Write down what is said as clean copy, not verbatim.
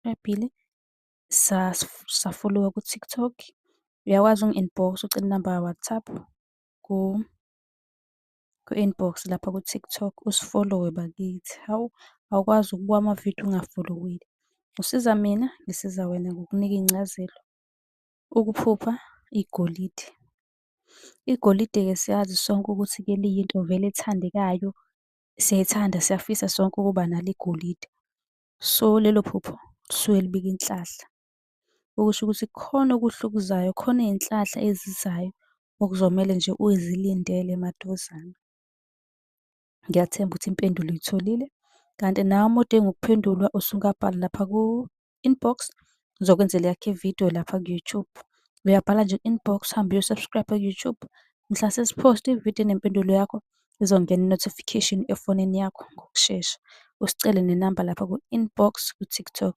Subscribe-ile, safolowa ku-TikTok. Uyakwazi ukungi-inbox-a ucele inamba ka-WhatsApp ku-inbox lapha ku-TikTok, usifolowe bakithi. Hawu, awukwazi ukubuka amavidiyo ungafolowile. Usiza mina, ngisiza wena ngokukunika iy'ncazelo. Ukuphupha igolide. Igolide-ke siyazi sonke ukuthi-ke liyinto vele ethandekayo, siyayithanda, siyafisa sonke ukuba nalo igolide. So, lelo phupho lisuke libika inhlahla, okusho ukuthi kukhona okuhle okuzayo, khona iy'nhlahla ezizayo okuzomele nje uzilindele maduzane. Ngiyathemba ukuthi impendulo uyitholile, kanti nawe uma udinga ukuphendulwa usungabhala lapha ku-inbox, ngizokwenzela eyakho ividiyo lapha ku-YouTube. Uyabhala nje ku-inbox, uhambe uyo-subscribe-a ku-YouTube, mhla sesiphosta ividiyo enempendulo yakho, izongena i-notification efonini yakho ngokushesha. Usicele nenamba lapha ku-inbox ku-TikTok.